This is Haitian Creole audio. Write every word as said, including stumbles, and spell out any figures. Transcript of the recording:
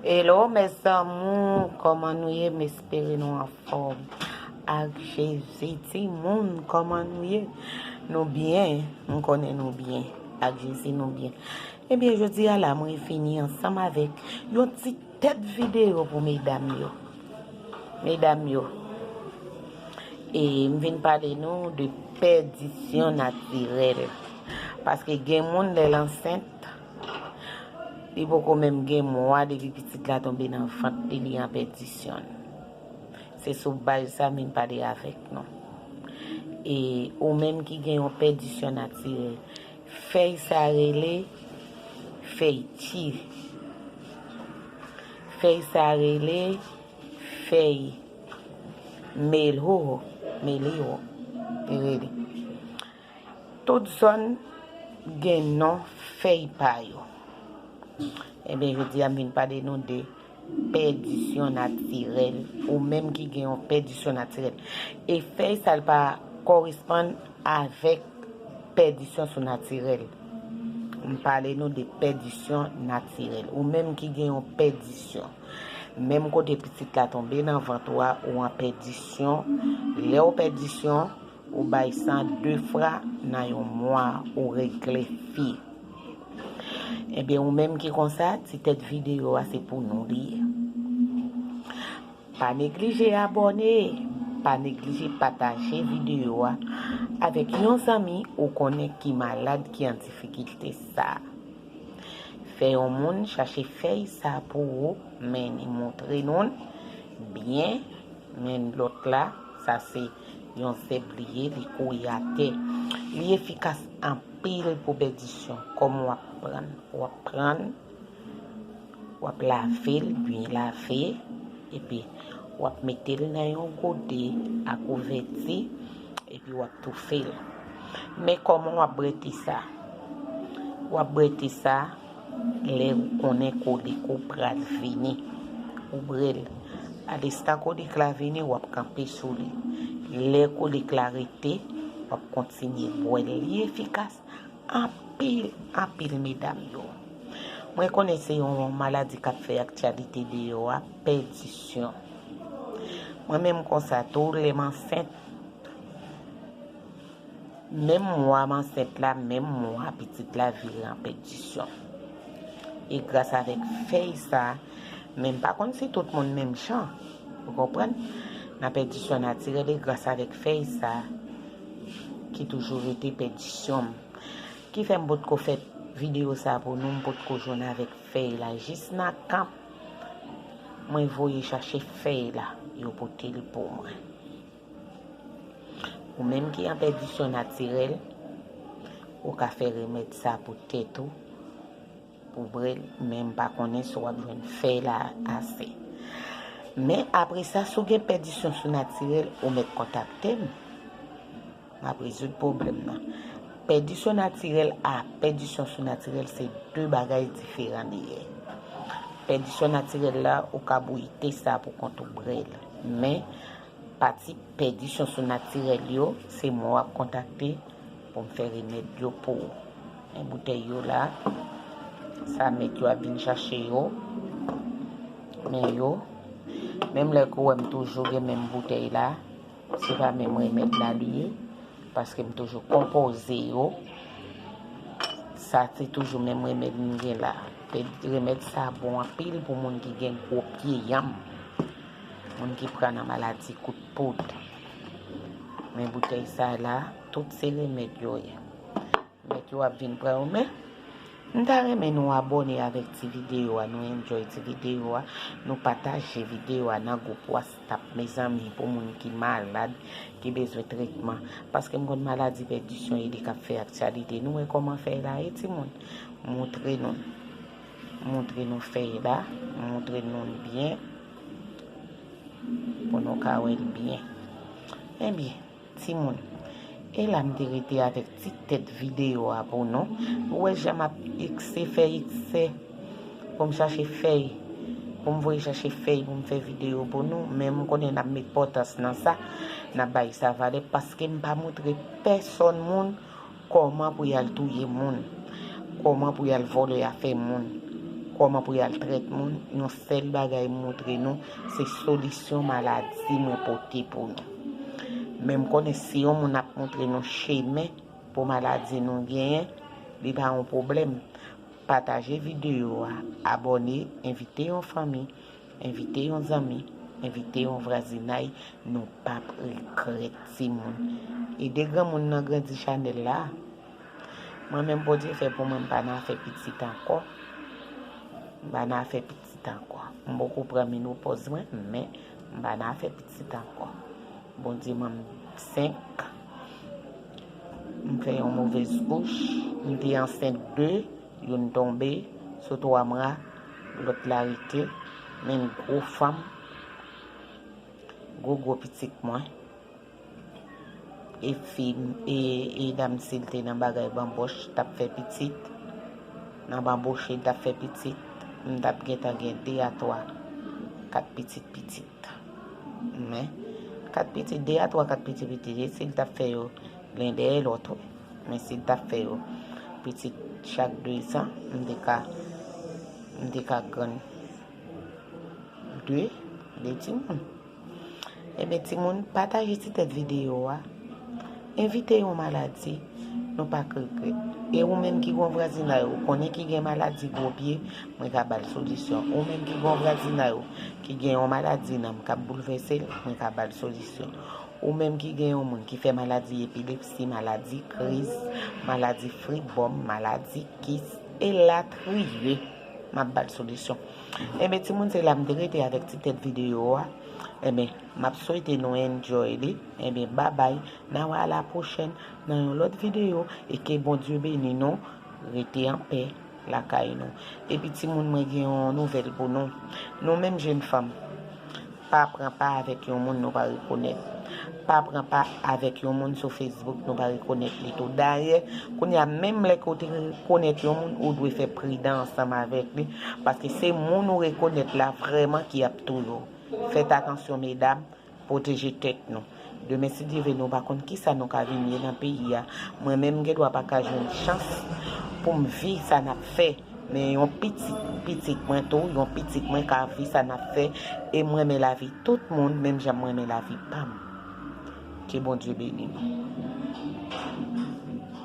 Hello mes amours, kòman nou ye? M espere nou anfòm. Ak Jezi, timoun, kòman nou ye? Nou byen? M konnen nou byen. Ak Jezi, nou byen. Ebyen, jodi a la, mwen vini ansanm avèk yon ti tèt videyo pou medam yo. Medam yo, e m vin pale nou de pèdisyon natirèl. Paske gen moun, lè l ansent, li poko menm gen mwa depi pitit la tonbe nan vant li, li an pèdisyon. Se sou baz sa m vin pale avèk nou. E ou menm ki gen yon pèdisyon natirèl, fèy sa rele fèy ti. Fèy sa rele fèy melho, melho, li rele. Tout zòn gen non fèy pa yo. Ebyen, jodi a m vin pale nou de pèdisyon natirèl, ou menm ki gen yon pèdisyon natirèl. E fèy sa l pa koresponn avèk pèdisyon sou natirèl. M pale nou de pèdisyon natirèl. Ou menm ki gen yon pèdisyon. Menm kote pitit la tonbe nan vant ou a, ou an pèdisyon. Lè w pèdisyon, ou bay san de fwa nan yon mwa, ou regle fi. Ebyen, ou menm ki konsa, ti tèt videyo a se pou nou li ye. Pa neglije abòne, pa neglije pataje videyo a avèk yon zanmi ou konnen ki malad, ki an difikilte sa. Fè yon moun chache fèy sa pou ou, men li montre nou l byen, men lòt la, sa se yon zèb li ye, li kouri atè. Li efikas anpil pou pèdisyon. Kòman w ap pran? W ap pran, w ap lave l, byen lave, epi w ap mete l nan yon gode a kouvèti, epi w ap toufe l. Men kòman w ap brete sa? W ap brete sa lè ou konnen kolik ou pral vini. Ou bre l. Alestan kolik la vini, w ap kanpe sou li. Lè kolik la rete, w ap kontinye bwè l. Li efikas anpil, anpil, medam yo. Mwen konnen se yon maladi k ap fè aktyalite deyò a, pèdisyon. Mwen menm konsa tou, lè m ansent, menm mwa m ansent la, menm mwa pitit la vire an pèdisyon. E gras avèk fèy sa, men m pa konn si tout moun menm jan, ou konprann? Nan pèdisyon natirèl, e gras avèk fèy sa ki toujou rete pèdisyon m. Ki fè m potko fè videyo sa pou nou, m potko jwenn avèk fèy la. Jis nan kanp, mwen voye chache fèy la, yo pote l pou mwen. Ou menm ki an pèdisyon natirèl, ou ka fè remèd sa pou tèt ou, pou bwè l, men m pa konnen si w ap jwenn fèy la ase. Men apre sa, si w gen pèdisyon sou natirèl, ou mèt kontakte m. M ap rezoud pwoblèm nan. Pèdisyon natirèl a pèdisyon sou natirèl se de bagay diferan li ye. Pèdisyon natirèl la, ou ka bouyi te sa pou kont ou bwè l. Men, pati pèdisyon sou natirèl yo, se mwen w ap kontakte pou m fè remèd yo pou ou. Men boutèy yo la, sa mèt yo ap vin chache yo. Men yo, menm lè ke w wè m toujou gen menm boutèy la, se pa menm remèd la li ye, paske m toujou konpoze yo. Sa se toujou menm remèd m gen la. Remèd sa bon anpil pou moun ki gen gwo pye yanm, moun ki pran nan maladi kout poud. Men boutèy sa la, tout se remèd yo ye. Mèt yo ap vin pran yo, men m ta renmen nou abòne avèk ti videyo a, nou enjoy ti videyo a, nou pataje videyo a nan gwoup WhatsApp, mezanmi, pou moun ki malad, ki bezwen tretman. Paske m konn maladi pèdisyon e li k ap fè aktyalite. Nou wè kòman fèy la ye, timoun? Montre nou. Montre nou fèy la. Montre nou l byen. Pou nou ka wè l byen. Ebyen, timoun, e la m te rete avèk ti tèt videyo a pou nou. Ou wè jan m ap ekse fè ekse pou m chache fèy, pou m voye chache fèy pou m fè videyo pou nou, men m konnen n ap met pòtans nan sa, n ap bay sa valè, paske m pa montre pèsòn moun kòman pou y al touye moun, kòman pou y al vòlè afè moun. kòman pou y al trèt moun, yon sèl bagay m montre nou, se solisyon maladi mwen pote pou nou. Men m konnen si yon moun ap montre nou chemen pou maladi nou genyen, li pa yon pwoblèm. Pataje videyo a, abòne, envite yon fanmi, envite yon zanmi, envite yon vwazinay, nou p ap regrèt timoun. Ede granmoun nan grandi chanèl la. Mwen menm Bondye fè pou mwen m pa nan afè pitit ankò. M pa nan afè pitit ankò. M poko pran menopòz mwen, men m pa nan afè pitit ankò. Bondye ban m senk. M fè yon movèz kouch. M te ansent de, youn tonbe sou twa mwa, lòt la rete. Men gwo fanm, gwo gwo pitit mwen. E fi, e, e dam si l te nan bagay banbòch, t ap fè pitit. Nan banboche, t ap fè pitit. M t ap gentan gen de a twa, kat pitit pitit. Men, kat pitit, de a twa, kat pitit pitit, e si l t ap fè yo len dèyè lòt, wi. Men si l t ap fè yo pitit chak de zan, m te ka, m te ka grann de, de timoun. Ebyen, timoun, pataje ti tèt videyo a. Envite yon maladi, nou pa k regrèt. E ou menm ki gen yon vwazinay, ou konnen ki gen maladi gwo pye, mwen ka ba l solisyon. Ou menm ki gen yon vwazinay ou ki gen yon maladi nanm k ap boulvèse l, mwen ka ba l solisyon. Ou menm ki gen yon moun ki fè maladi epilepsi, maladi kriz, maladi fribòm, maladi kis, elatriye, m ap ba l solisyon. Ebyen, timoun, se la m te rete avèk ti tèt videyo a. Ebyen, m ap swete nou enjoy li. Ebyen, babay. N a wè a la pwochèn nan yon lòt videyo. E ke Bondye beni nou. Rete anpè lakay nou. Epi timoun, mwen gen yon nouvèl pou nou. Nou menm jèn fanm, pa pran pa avèk yon moun nou pa rekonèt. Pa pran pa avèk yon moun sou Facebook nou pa rekonèt li tou. Dayè, kounye a, menm lè ke w te rekonèt yon moun, ou dwe fè pridan ansanm avèk li, paske se moun ou rekonèt la vrèman ki ap touye w. Fèt atansyon, medam, pwoteje tèt nou. Demen, si Dye vle, nou pa konn kisa nou ka vin ye nan peyi a. Mwen menm, m gen dwa pa ka jwenn chans pou m vi sa n ap fè. Men yon pitit, pitit mwen tou, yon pitit mwen ka vi sa n ap fè. E m renmen lavi tout moun, menm jan m renmen lavi pa m. Ke Bondye beni nou.